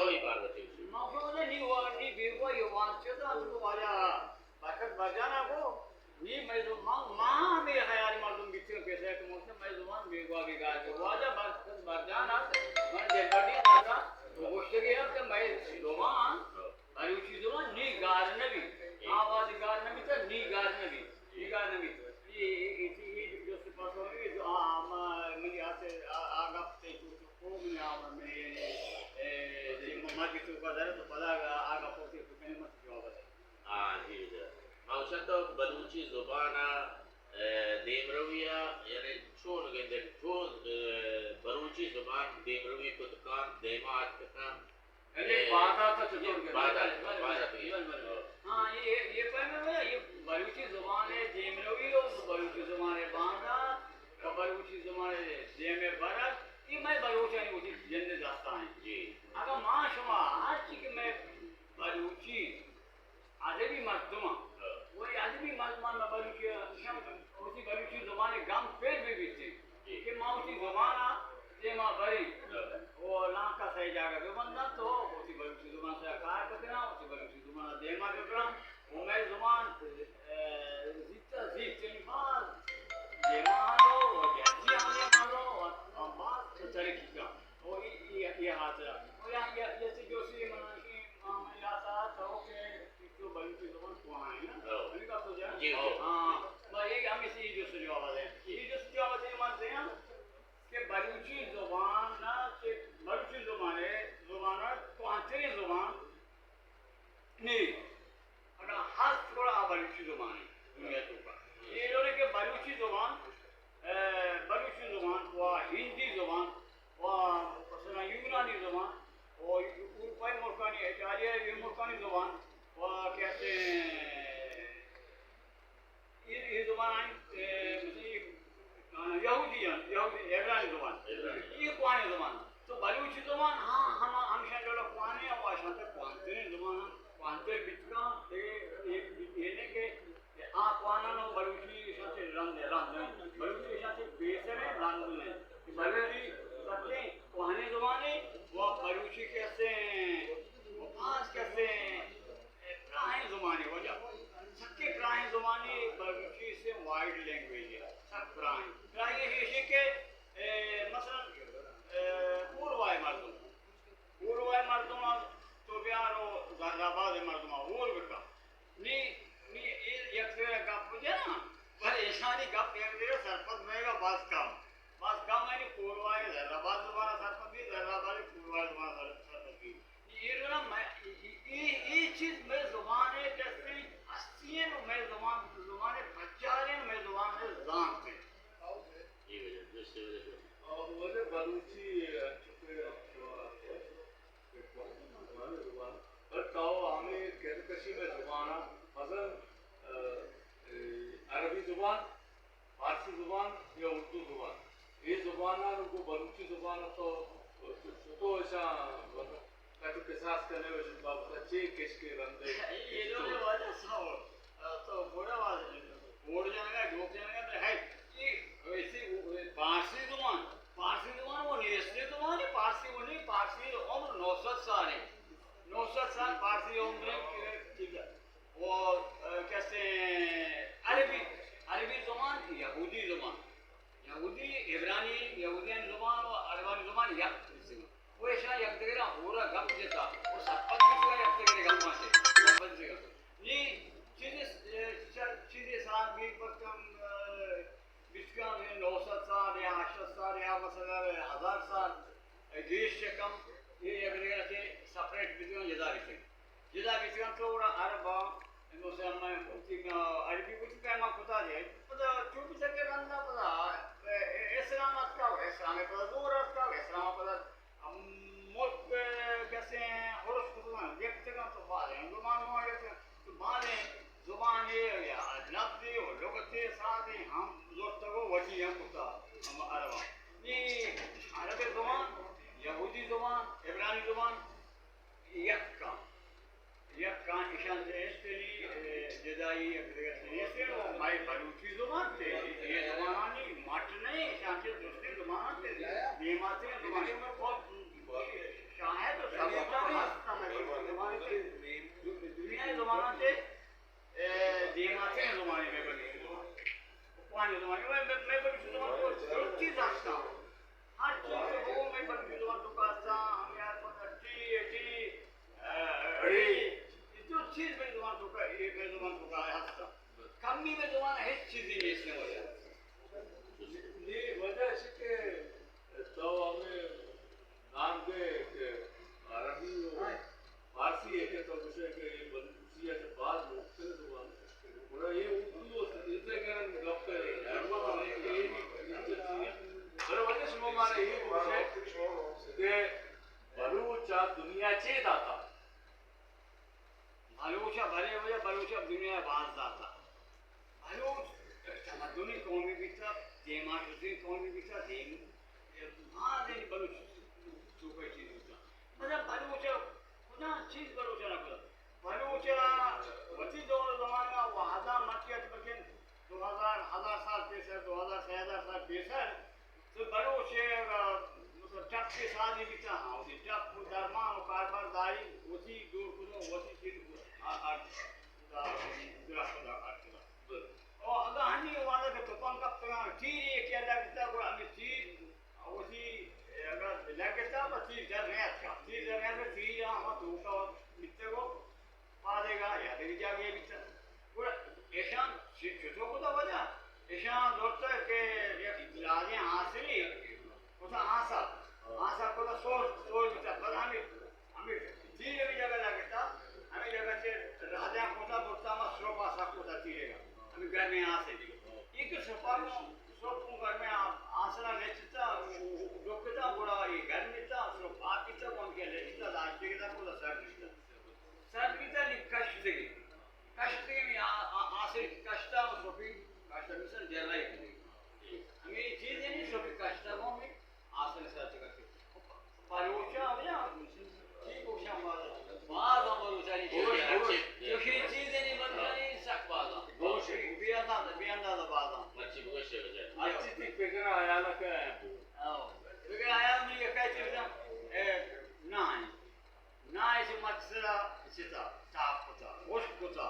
تو اے بارہ ءَ چے گوشے؟ ما گوشاں، نی وا-، نی بیگواہی ءِ وانگ چے دات، تو واجہ برکت برجان ءَ گو، نی مئے زو-، ما، ما ہمے خیالی مردم بیتگیں پیسر کہ مطلب مئے زبان بیگواہی گار بی۔ واجہ برکت برجان ءَ من دلبڈی داتا، تو گوشتگی ہم کہ مئے زبان، بلوچی زبان نی گار نہ بی۔ آ وہدی گار نہ بی، تو نی گار نہ بی۔ نی گار نہ بی۔ اے، اے، اے، اے جست پاسو، اے جو آ، ما، منی آتے، آ، آ گپ تے تو، تو، تو منی آ، منی، اے، اے، ما، ما کی تو کا در تو پدا آ، آ گپ تے تو کنے مت جواب دے۔ ہاں، جی، جی۔ ما گوشاں تو بلوچی زبان ءَ، اے، دیمروی ءَ، یعنی چون گندے، چون، اے، بلوچی زبان دیمروی کت کن، دیما اتک کن، یعنی اے، بازار تو چطور گندے؟ بازار، بازار۔ بلے، بلے۔ ہاں، یہ، یہ پہمے، یہ بلوچی زبان ءِ دیمروی و بلوچی زبان ءِ بازار و بلوچی زبان ءِ دیم ءَ برگ، یہ مئے بلوچانی وتی جند ءِ دستا ایں۔ جی۔ اگاں ما شما ہرچی کہ مئے بلوچی ادبی مردماں، ہاں۔ وتی ادبی مردماں مئے بلوچی، وتی بلوچی زبان ءِ گم پر بہ بیت، جی۔ کہ ما وتی زبان ءَ دیما بریں۔ ہاں۔ و لانکا سئے جاگہ بہ بنداں تو وتی بلوچی زبان سرا کار بکناں، وتی بلوچی زبان ءَ دیما ببراں۔ و مئے زبان، اے، زیت ءَ زیت، یعنی باز دیما رو و جہدی ہم دیما رو و باز ترقی کن۔ و ای، ای، ای خاطرا۔ و یا، یا، یا چی جوشی من، من یاد آ تو کہ تو بلوچی زبان کوہاں ہے نا؟ ہاں۔ ہمیں کا تو جان؟ جی، ہاں۔ ہاں۔ ما یہ ہمیں سے یہ جوش جواب دیں۔ یہ جوش جواب دیں، من دیں کہ بلوچی زبان نا، کہ بلوچی زبان ہے، زبان ہے، کوہنترین زبان نہیں۔ اگاں ہست گڑا آ بلوچی زبان ہے دنیا توکا۔ یہ جو ہے کہ بلوچی زبان، اے، بلوچی زبان و ہندی زبان و مثلاً یونانی زبان و اروپائی ملکانی، ایٹالیا، یہ ملکانی زبان و کہتے ہیں، یہ، یہ زبان آئی، اے، مثلاً یہ، آ، یہودی ہیں، یہودی، عبرانی زبان۔ عبرانی۔ یہ کوہنیں زبان۔ تو بلوچی زبان، ہاں، ہما، ہمشان ڈولا کوہنیں، و اشان تک کوہنترین زبان ہم، کوہنتر بیتگاں، اے، اے، اے نے کہ آ کوہنان و بلوچی اشان سے رند ہے، رند نہیں۔ بلوچی اشان سے پیسر ہے، رند نہیں۔ بلوچی سکیں کوہنیں زبان ہے، و بلوچی کہتے ہیں، و باز کہتے ہیں، پراہیں زمانے وجہ، سکیں پراہیں زمانے بلوچی سے وائڈ لینگویج ہے، سک پراہیں۔ پراہیں ایشی کہ، اے، مثلاً، اے، کوروائے مردم، کوروائے مردم تو بیار و زہرآباد مردم ہور بکا۔ نی، نی اے یک دگہ گپ جنا، بلے ایشانی گپ یک دگہ سرپد بیگا باز کم۔ باز کم، یعنی کوروائے زہرآباد زبان سرپد بی، زہرآباد کوروائے زبان سرپد بی۔ اے، اے، اے، اے چیز مئے زبان ءِ کسیں ہستی ایں، مئے زبان، زبان ءِ پجار ایں، مئے زبان ءِ زانت ایں۔ اے وجہ، درست وجہ شو۔ آ، وجہ بلوچی، آ، چونکہ، آ، زبان، زبان، پر تو ہمیں کہہ کشی مئے زبان ءَ، مثلاً، آ، اے، عربی زبان، فارسی زبان یا اردو زبان، اے زبان ءَ گوں بلوچی زبان ءَ تو، تو اشاں کٹ ءُ کساس کنے ءُ اشی بابت ءَ چے کشکے رندے؟ اے لوگ واجہ سو، تو بوڑا واجہ، بوڑ جنگا، جوک جنگا، تو ہے، اے، ایسی، فارسی زبان، فارسی زبان وہ نیستی زبان ہے، فارسی وہ نہیں، فارسی عمر نو سد سال ہے، نو سد سال فارسی عمر ہے، و، اه، کسے عربی، عربی زبان، یہودی زبان، یہودی، عبرانی، یہودیانی زبان و عربانی زبان یک چیزے۔ و ایشاں یک دگرا ہورا گپ جتا و سرپد بیتگا یک دگرے گپاں چے، سرپد بیتگا۔ نی چیزے، اه، چیزے سال بیت بکم، اه، بیست کن، نو سد سال یا ہشت سد سال یا مثلاً ہزار سال، گیش چہ کم، اے یک دگرا چے سپریٹ بیتگا، جدا بیتگا۔ جدا بیتگاں تو گڑا عرب ءَ، مثلاً مئے وتی عربی وتی پیما کتا دے۔ پدا چو بیتگ کہ رندا پدا، اے، اے، اسلام اتکا، اسلام پدا زور اتکا، اسلام پدا ملک، اے، کسے ہرس کتگاں، گپتگاں تو بازیں زبان ما گپتگاں، تو بازیں زبانے یا لفظے و لغتے سازے ہم زرتگ و وتی ہم کتا ہم عرباں۔ نی عرب زبان، یہودی زبان، عبرانی زبان، یکاں، یکاں ایشاں چہ استری، اے، جدائی یک دگہ چہ نیستیں و مئے بلوچی زبان تے، اے زبانانی مٹ نہ ایں، ایشاں چہ درستیں زباناں تے، دیماتریں زبان۔ خب، شاہد و ثبوت زمانہ ہچ چیزی نیست ہے وجہ۔ یہ وجہ ہے کہ تو ہمیں نام دے کہ عربی و فارسی ہے کہ تو گوشے کہ یہ بلوچی ہے کہ بعض مختلف زبان۔ گڑا یہ اردو و انگریزی کرن گپ کرے، ضرورت نہیں کہ یہ بھی انگریزی ہے۔ بلے وجہ شما مارا یہ گوشے کہ بلوچ ءَ دنیا چے داتا؟ بلوچ ءَ بلے وجہ بلوچ ءَ دنیا ءَ باز داتا۔ بلوچ تمدنی قومی بیتا، دیما شدی قومی بیتا، دیم، ما دین بلوچ چوکا چیز بیتا۔ مطلب بلوچ ءَ کجام چیز بلوچ ءَ نہ کتا؟ بلوچ ءَ وتی دور زمانہ ءَ وہدا مرچی ات بکن دو ہزار، ہزار سال پیسر، دو ہزار، سہ ہزار سال پیسر، تو بلوچ ءَ، مطلب، ٹپ ءِ سازی بیتا، ہاں، وتی ٹپ و درمان و کاربار داری، وتی جوڑ کتو، وتی چیز کو، آ، آ، آ، درخت دا کار کتا۔ او اگاں ہنی وہدا کہ تپنگ کپتگاں، تیر یکے لگتا، گڑا ہمیں تیر، وتی، اگر لگتا، بس تیر در نیاتکا۔ تیر در نیاتکا، تیر ہم توکا بیتگو۔ پادگا یا دگہ جاگہے بیتگ۔ گڑا ایشاں چ-، چطور کتا وجہ؟ ایشاں زرتگ کہ یک لہتیں آسرے کتا آسا، آسا کتا سوز، سوز بیتا۔ پدا ہمیں، ہمیں تیر ہمیں جگہ لگتا، ہمیں جگہ چہ رہدیں کتا برتا ما سرپا سک کتا تیرے گا۔ ہمیں گرمیں آسے۔ ایک سرپا کو، سرپ کو گرمیں آ-، آسرا لچتا، ڈکتا گڑا یہ گرم بیتا، سرپ آپ بیتا، کون کے لچتا، داشتے کتا کتا سر بیتا۔ سر بیتا نی کشتگی۔ کشتگی می آ-، آ-، آسے کشتا و سوپی کشتا مثل جرائی کنی۔ ہمیں چیز یعنی سوپی کشتا کو می آسے سر چکا کی۔ پروچا ہمیں آ-، چی گوشا مالا۔ باز ہم بلوچانی چیز۔ گوش، گوش۔ چوشی چیز یعنی بلوچانی سک باز ہم۔ گوش۔ بے انداز، بے انداز باز ہم۔ مرچی بگوشے وجہ۔ مرچی تی فکر حیال کا ہے۔ آو۔ فکر حیال می یہ کہتے ہیں، اے، نہ ہے۔ نائے چہ مچ سرا چتا، تاپ کتا، ہشک کتا،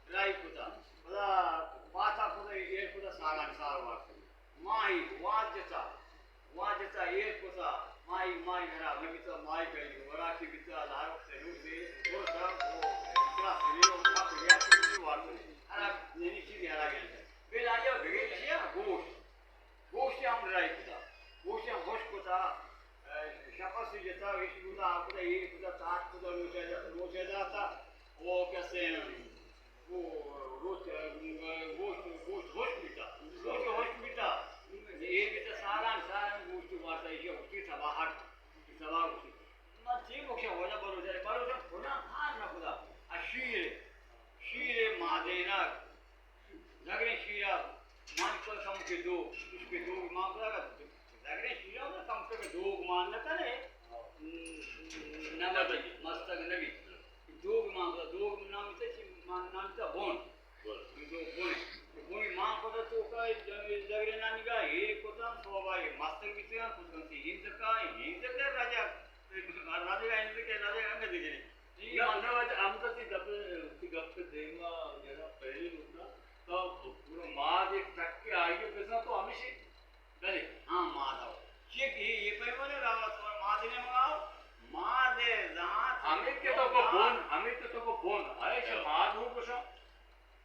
ڈرائی کتا، پدا پاتا کتا، ایر کتا، سالاں سال وارت۔ ماہی واز جتا، واز جتا، ایر کتا، ماہی، ماہی ہراب نہ بیتا، ماہی کئی وراکی بیتا، لہر وقت نوشتے، برسا، او، اترا سنی، او، کپ گیا، سنی وارت۔ ہراب، یعنی چیزی ہراب گیا۔ بل آیا بگیشیا گوشت۔ گوشت ہم ڈرائی کتا، گوشت ہم ہشک کتا، اے، شپس جتا، وش کتا، آ کتا، ایر کتا، تاچ کتا، روچے دا-، روچے داتا، او کسے، او روچ، گوشت، گوشت ہشک بیتا، گوشت ہشک بیتا، ایر بیتا، سالان، سالان گوشت وارتا، ایشی ہشکی تباہٹ، تباہ گوشت۔ ما چی بکشا وجہ بلوچ، بلوچ کنا کار نہ کتا، اشیر، شیر مادینک، زگریں شیرا مان کت کمکے دوگ، اشکے دوگ مان کت، اگاں زگریں شیرا مان کمکے دوگ مان نہ کنے، نہ بجی، مستگ نہ بیت۔ دوگ مان کت، دوگ نام بیت چی؟ مان نام بیت بون۔ بون۔ دوگ بون۔ بون مان کت توکا زگریں نانیگا ہیر کتن، سوبا مستگ بیتگن، کتن تی ہندکا، ہندکا راجا، راجا ہندکا، راجا انگا دگری۔ نہ، نہ، واجہ، ہم تو تی گپ، تی گپ دیما، یعنی پہلی نکتہ، تو پورا ماد ایک ٹک کے آئیے بزاں تو ہمیشی۔ بلے۔ ہاں، ماد آؤ۔ چیک یہ، یہ پیمانے راوت اور ماد نے منگاؤ، ماد زانت ہمیں کے تو کو بون، ہمیں کے تو کو بون، آئے چھ ہاں۔ ماد ہوں کشا۔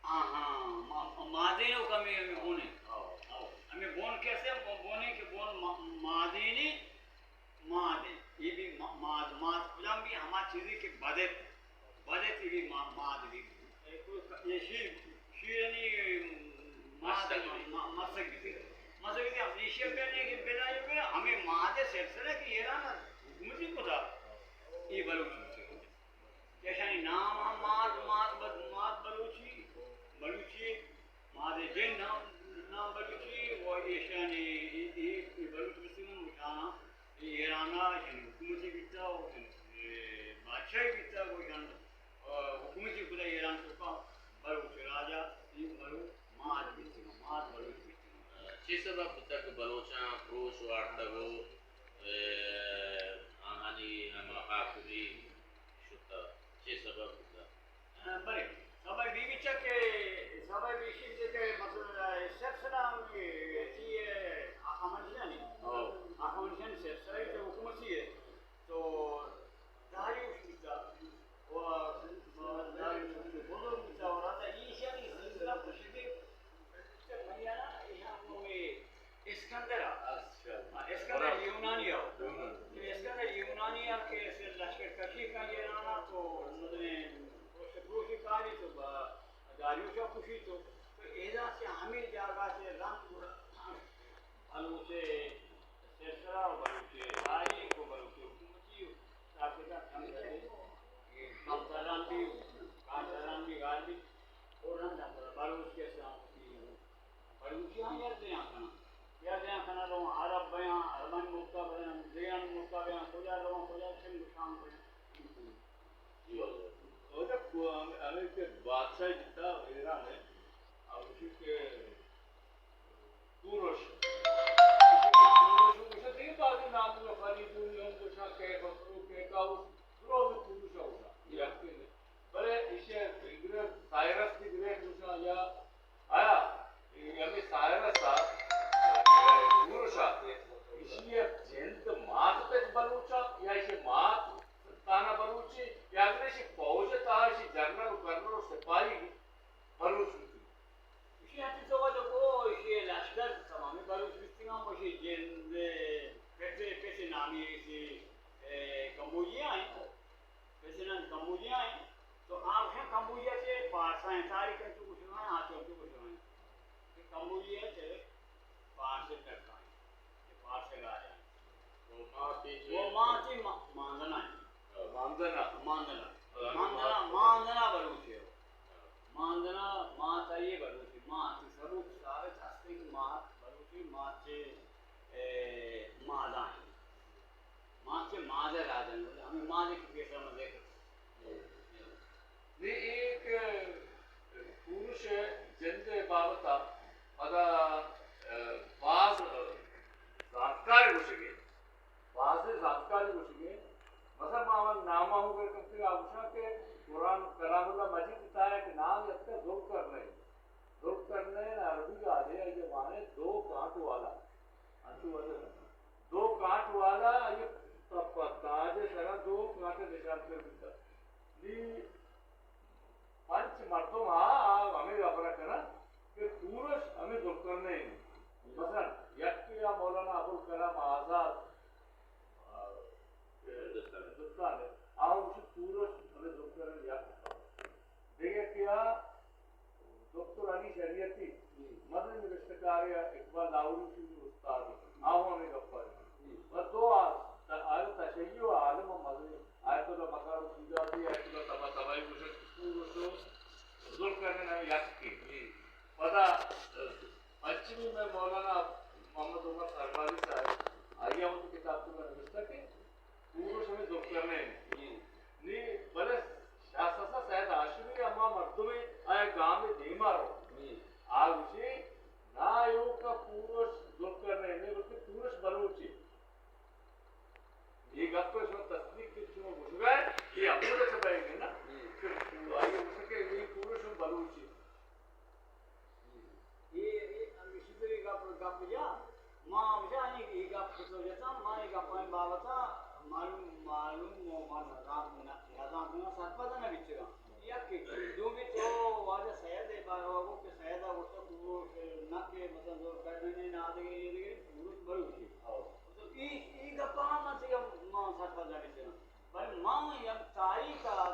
ہاں، ہاں، ما-، مادے نو کمی ہمیں بونے۔ ہاں۔ ہمیں بون کیسے؟ بونے کہ بون ما-، مادینی ماد انت۔ یہ بھی ما-، ماد، ماد کجام بھی ہما چیزی کہ بدت، بدت یہ بھی ما-، ماد بھی۔ یہ شیر، شیرنی ماد مستگ۔ ما-، مستگ بھی۔ مستگ بھی ہم ایشی کرنے کہ بنا یہ کہ ہمیں ماد سلسلہ کہ ایران حکومتی کتا، یہ بلوچ ایشانی نام ہم ماد، ماد بل-، ماد بلوچی، بلوچی، ماد جن نام، نام بلوچی، و ایشانی ای، ای، ای بلوچ مسلمان مشانا، ای ایرانا، ایشانی حکومتی بیتا، و ایشانی، ای، بادشاہی بیتا، و ایشان، ا، حکومتی کتا ایران توکا، بلوچ راجا، ای بلوچ ماد بیتگا، ماد بلوچ بیتگا۔ چی سبب بوتا کہ بلوچاں پروش وارتگ و، ا، آہانی ہما حاکمی شتا؟ چے سبب بوتا؟ بلے، سبب بی بی چہ کہ، سبب ایشی کہ مطلب، سلسلہ ہم چی، آخامنشانی۔ ہو۔ آخامنشانی سلسلہ تو حکومتی ہے۔ تو داریوش بیتا، و داریوش بزرگ بیتا، و راتا ایشانی سلسلہ پشتے تو، تو ادا چہ ہمے جاگہ چہ رند گڑا بلوچ ءِ سلسلہ و بلوچ ءِ تاریخ و بلوچ ءِ حکومتی ساکتاں کم کرے، کم تران بی، کم تران بی گار بی، او رند بلوچ کے سلامتی بلوچی ہم یک دیاں کناں۔ یک دیاں کناں، رو عرب بیاں، عربانی ملکا بیاں، دیانی ملکا بیاں، کجا رو، کجا چنگ شام بیاں۔ جی واجہ۔ واجہ کو-، ہم-، ہمیں کہ بادشاہ جتا ایران ہے، اب اسی کے کوروش۔ کوروش کو گوشا دیگہ بعضی نام، فریدون ہم گوشا، کہ بکرو، کہ کاؤس، درو کوروش ہوتا۔ جی۔ بلے ایشی ءَ گریٹ، سائرس دی گریٹ گوشاں یا آیا، اے ہمے سائرس ءَ، کوروش ءَ، ایشی ءِ جند مات پت بلوچ ءَ یا ایشی مات تانا بلوچی یا اگن ایشی فوج ءِ تہا ایشی جنرل و کرنل و سپاہی بلوچ بیتی؟ ایشی ہنچی سوال کو، ایشی لشکر تمامی بلوچ بیتگاں، ایشی جند پت، پت نامی ایشی، اے، کمبوجیا ہیں۔ پس انت کمبوجیا ہیں، تو آ گوشن کمبوجیا چہ پارسا ہیں، تاریخ انچو گوشگا ہیں، آ چہ انچو گوشگا ہیں کہ کمبوجیا چہ پارس ٹکا ہیں، کہ پارس گارے ہیں۔ تو ماتی چہ، وہ ماتی ما-، ماندنا ہیں۔ ہاں، ماندنا۔ ماندنا۔ ہاں، ماندنا، ماندنا۔ ماندنا بلوچ ہے۔ ہاں۔ ماندنا، مات آئی بلوچ ہے۔ مات، ثبوت ثابت ہستے کہ مات بلوچ ہے، مات چہ، اے، مادا ہیں۔ مات چہ ماز ءَ راج انت، ہمے ماز کہ پیسر من ذکر۔ نی ایک کوروش ءِ جند ءِ بابت ءَ پدا، ءَ، باز زانتکار گوشگ ءَ، باز زانتکار گوشگ ءَ۔ مثلاً ما ہمے نام ءَ ہوں گر کرتے آ گوشاں کہ قرآن کلام اللہ مجید ءِ تہا یک نام اتکا ذوالقرنین۔ ذوالقرنین عربی گالے، آئی ءِ معنی دو کانٹ والا۔ انچو وجہ دو کانٹ والا، آئی ءِ تاج ءِ سرا دو کانٹ نشان پر بیتا۔ نی پنچ مردم ہا، آ ہمے گپرا کنن کہ کوروش ہمے ذوالقرنین۔ مثلاً یکے آ مولانا ابوالکلام آزاد، آ، ہندوستان ءِ، آ گوشی کوروش ہمے ذوالقرنین یک۔ دگہ کہ آ دکتر علی شریعتی، مزنیں نبشتہ کارے، اقبال لاہوری ءِ استاد، آ ہم ہمے گپ ءَ۔ و دو آ-، آ-، تشیع ءِ عالم ءُ مزنیں آیت اللہ مکارم شیرازی، آیت اللہ طباطبائی گوشگ کہ کوروش ءُ ذوالقرنین ہمے یکے۔ پدا پنچمی میں مولانا محمد عمر سربازی صاحب، آئی ءَ ہم وتی کتاب ءِ توکا نبشتہ کہ کوروش ہمے ذوالقرنین۔ نی بلے شاہ سسا سید ہاشمی ہما مردمے، آ گامے دیما رو۔ آ گوشی، نا ایوکا کوروش ذوالقرنین نہ، بلکہ کوروش بلوچے۔ اے گپ ءَ شما تصدیق کہ شما گوشگا ئے، اے ہمودا چہ بئیگ نا؟ کہ آئی ءَ گوشت کہ اے کوروش بلوچے۔ اے، اے، ہمیشی تو اے گپ، گپ جا، ما ہمیشہ اے، اے گپ تو جتا، ما اے گپانی بابتا معلوم، معلوم و ما نزان، نزان، نزان، سرپد نہ بیتگاں۔ یکے، دومی تو واجہ سید ءِ باروا گو کہ سید ءَ گوشتا کوروش نہ کہ مثلاً ذوالقرنین نادگے، اے دگے، کوروش بلوچے۔ تو اے، اے گپا ہم من چہ ما سرپد نہ بیتگاں۔ بلے ما یک تاریخ ءَ،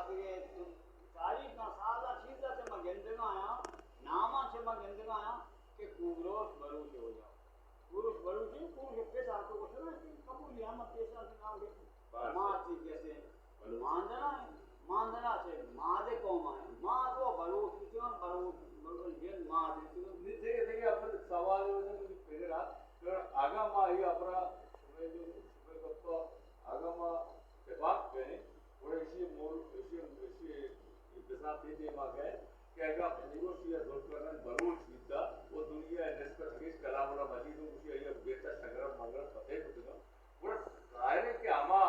تاریخ ءَ سال ءَ چیز ءَ چہ ما گندگا آیاں، نام ءَ چہ ما گندگا آیاں کہ کوروش بلوچ ءِ وجہ۔ کوروش بلوچ انت، کوروش ءِ پت ءَ تو گوشگ ءَ کہ کمبوجی ہم پیسر ءَ نام گپت۔ بس۔ ماتی کسے بلوچ۔ ماندنا انت، ماندنا چہ ماد قوم ءَ انت۔ ماد و بلوچ بچان، بلوچ، بلوچ جن ماد بچان۔ نی دگہ، دگہ اپر سوال ہے، مجھے فکر آ، کہ اگاں ما یہ اپرا شمئے جو، شمئے گپا، اگاں ما اتفاق کنیں، گڑا ایشی مول، ایشی، ایشی بزانتی دیما گئے کہ اگاں کوروش یا ذوالقرنین بلوچ بیتا، وہ دنیا ءِ نسبت ہیچ کلام اللہ مجید و گوشی یا گیتا شگرب مگرب فتح کتگا۔ گڑا ظاہر ہے کہ ہما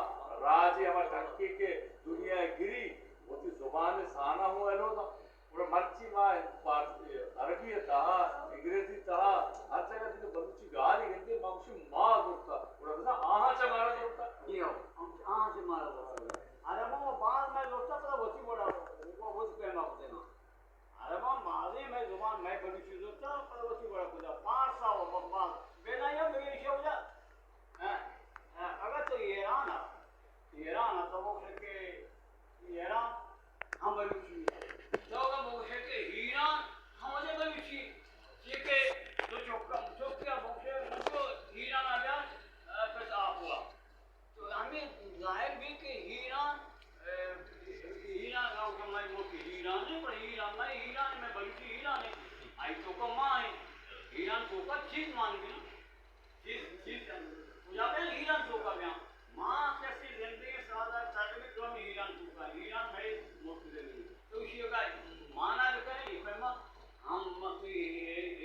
راجے، ہما ٹکے کہ دنیا ءَ گری، وتی زبان ءِ سانا ہوں ایلو دا۔ گڑا مرچی ما فارسی، عربی ءِ تہا، انگریزی ءِ تہا، ہر جگہ دگہ بلوچی گالے گندیں، ما گوشیں ما زرتا۔ گڑا بزاں آہاں چہ مارا زرتا؟ جی ہو، ہم آہاں چہ مارا زرتا۔ عرباں ما باز مئے زرتا، پدا وتی وڑا، وتی پیما کتگاں۔ عرباں بازیں مئے توکا چیز مان بیاں، چیز، چیز کجا بیاں؟ ایران توکا بیاں. ما کسی زندگی سادا سرمی دوم ایران توکا، ایران ہے ملک زندگی. تو اسی کا مانا بکنے، یہ پیما ہم مکی،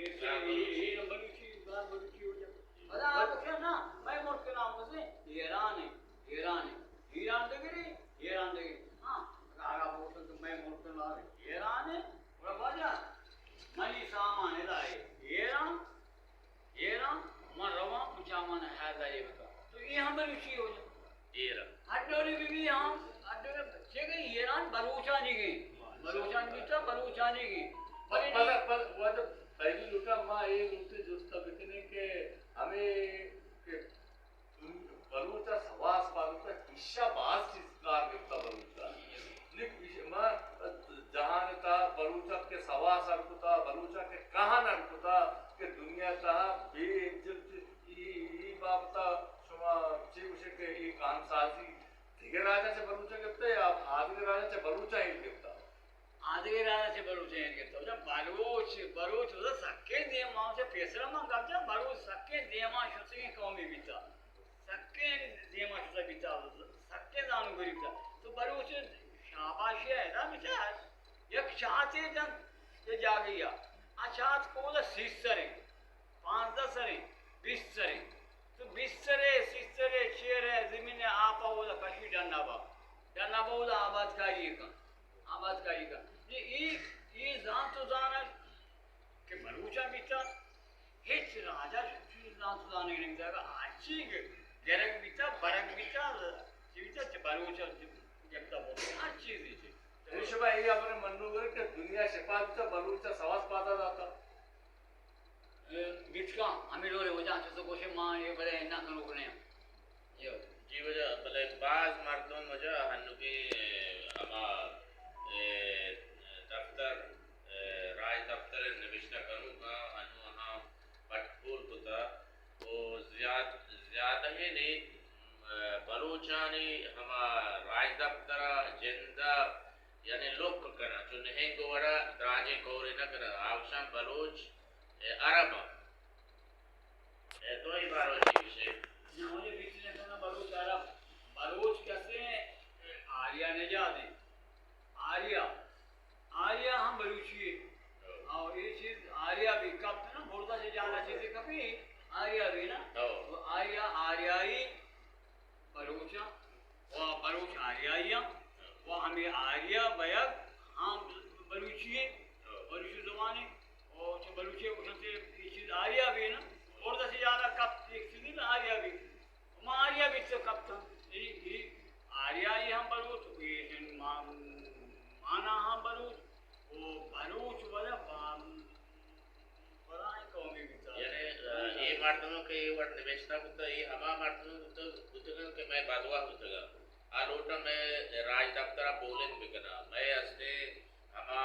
ایسے، یہ بلوچی، بلوچی ہو جائے. بلا آپ کیا نا، میں ملک نام اسے ایران ہے، ایران ہے. ایران دگری، ایران دگری. ہاں، اگر آپ بولتے تو میں ملک نام ایران ہے، بڑا واجہ، منی سامان ادا ہے، ایران، ایران، من رواں، مچا من حیدری بکا. تو یہ ہم بلوچی ہو جائے. ایران. ہر ڈولی بھی، بھی ہم، ہر ڈولی، چہ گئی ایران بلوچانی گئی. بلوچان بھی تا، بلوچانی گئی. پدا، پدا، وجہ پہلی لوٹا ما یہ لوٹے جستا بکنے کہ ہمیں کہ بلوچ ء سواس پادو تا، ایشا باز چیز کار گپتا بلوچ ء. نی ایش-، ما جہان تا بلوچ ء کہ سواس ہر کتا، بلوچ ء کہ کہن ہر کتا، کہ دنیا تہا بے انجل چی-، ای، ای بابتا شما چی گوشے کہ ای کہن سازی دگہ راجا چہ بلوچ ء گپتا یا آدگہ راجا چہ بلوچ ء ہیل گپتا؟ آدگہ راج چہ بلوچ ء گپتہ. بلوچ، بلوچ ودا سکیں دیما چہ پیسرا من گپ جاں، بلوچ سکیں دیما شتگیں قومے بیتہ. سکیں دیما شتہ بیتہ، سکیں زانوگری بیتہ. تو بلوچ شاباشی ء ادا بچار، یک چاتے جنت، یک جاگہے ء. آ چات کول ء سیسر انت. پانزدہ سریں، بیست سریں. تو بیست سرے، سی سرے، چیرے، زمین ء آپ ء اودا کشی ڈن ء با. ڈن ء با اودا آبادکاری کن. آبادکاری کن. نی ای، ای زانت و زانگ کہ بلوچاں بیتا، ہچ راجا چیز زانت و زانگ نمیتا. ہرچی گرگ بیتا، برگ بیتا، چی بیتا، چہ بلوچ گپتا بوتا، ہر چیزی چی. اے شما ای ہبر منوگر کہ دنیا شپا بیتا، بلوچ سواس پادا داتا. بیت کن، ہمے ڈولیں وجہ چست ء گوشے ما اے بلے نہ کنوک نہ ایں. جی وجہ، بلے باز مردم وجہ ہنوکیں ہما، اے، دفتر، اے، راج دفتر ء نبشتہ کنوکاں ہنو ہاں پٹ پول کتا و زیاد، زیادہ نی، اے، بلوچانی ہما راج دفتر ء جند ء یعنی لک کناں، چو نہنگ وڑا دراجیں کورے نہ کناں، آوشاں بلوچ اے عرب ء. اے تو ای بارو چی گوشے؟ نہ، ہمے بیچ نہ کناں بلوچ عرب. بلوچ کسے آریا نژاد ایں. آریا، آریا ہم بلوچی ایں. او. او اے چیز آریا بھی کپت نا، بردا سے جانا چیزے کپی، آریا بھی نا. او. تو آریا، آریائی، بلوچاں و بلوچ آریائیاں و ہمے آریا بیگ ہم بلوچی ایں، بلوچی زبان ایں و چہ بلوچی گوشنت اے چیز آریا بی نا، بردا سے یادا کپت، یک چیزی نا آریا بی. ما آریا بیت کپتاں. ای، ای آریائی ہم بلوچ، ای ما-، مانا ہم بلوچ و بلوچ ودا با-، بلاہیں قومے بیتگ. یعنی، اے مردماں کہ اے وڑ نبشتہ کتگ، اے ہما مردماں بوتگ، بوتگ انت کہ مئے بدواہ بوتگ انت. آ لوٹاں مئے راجدپتر ء پولنگ بکناں. مئے استیں ہما،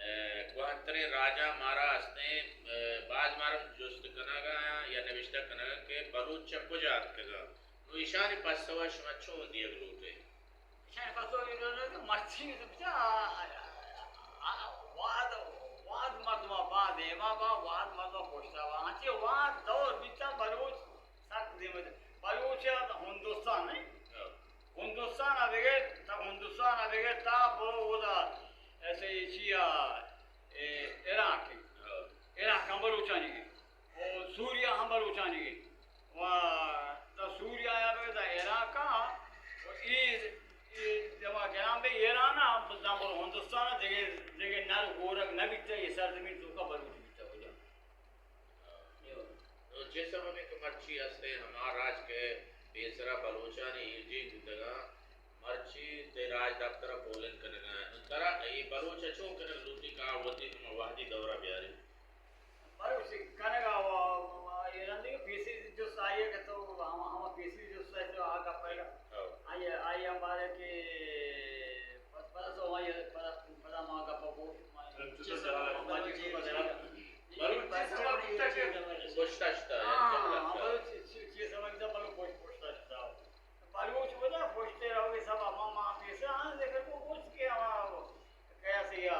اے، کوہنتریں راجاں مارا استیں، اے، باز مردم جست کنگ ء یا نبشتہ کنگ ء کہ بلوچ چہ کجا اتکگ انت. نوں ایشانی پسو ء شما چون دیگ لوٹ ئے؟ ایشانی پسو اے دور کہ مرچی تو بچا، آ، آ، واد، واد مردم با دیما با، واد مردم پشتا با. انچی واد دور بیتا بلوچ سک دیما. بلوچ ہندوستان نہیں؟ ہاں. ہندوستان ء بگر، تا ہندوستان ء بگر تا برو اودا ایسے چیا، اے، عراق. ہاں. عراق ہم بلوچانی گی. و سوریا ہم بلوچانی گی. و تا سوریا یا بگر تا عراق ء، و ای، ای دما گران بے ایران ء، بزاں برو ہندوستان ء، دگہ، دگہ نر گورگ نہ بیتا، یہ سرزمین توکا بلوچ بیتا کجا. نوں چے سبب ء کہ مرچی استیں ہما راج کہ پیسرا بلوچانی ایرجیگ بوتگاں، مرچی تئی راجدپتر ء پولنگ کنگا انت. نوں ترا اے بلوچ ء چون کنگ لوٹی کہ آ وتی ہما وہدی دور ء بیاری؟ بلوچ کنگ ء و، و، و، اے رندی پیسری جست آئی ء کہ تو ہما، ہما پیسری جست ء تو آ گپ ء، ہو. آئی، آئی ہم بارے کہ پس، پس تو آئی پدا، پدا ما گپ ء گوش، ما چیز سبب، ما چیز سبب، بلوچ چیز سبب بوتا کہ پشتا شتا، ہاں، ہاں، بلوچ چیز، چیز سبب بوتا، بلوچ پشتا شتا. بلوچ بوتا پشتے رہوگے سبب، ما، ما پیسا ہاں ذکر کو گوشت کہ ہما کیا سیا،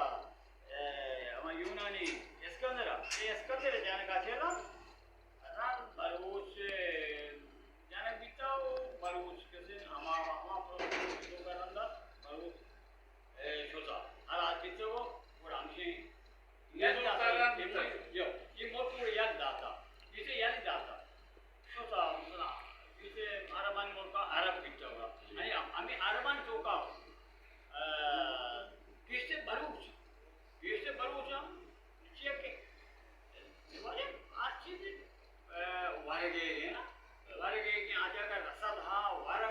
اے، ہما یونانی اسکندر، اے اسکندر جانے کا چلا، کہ آ جاگہ رسد ہا ور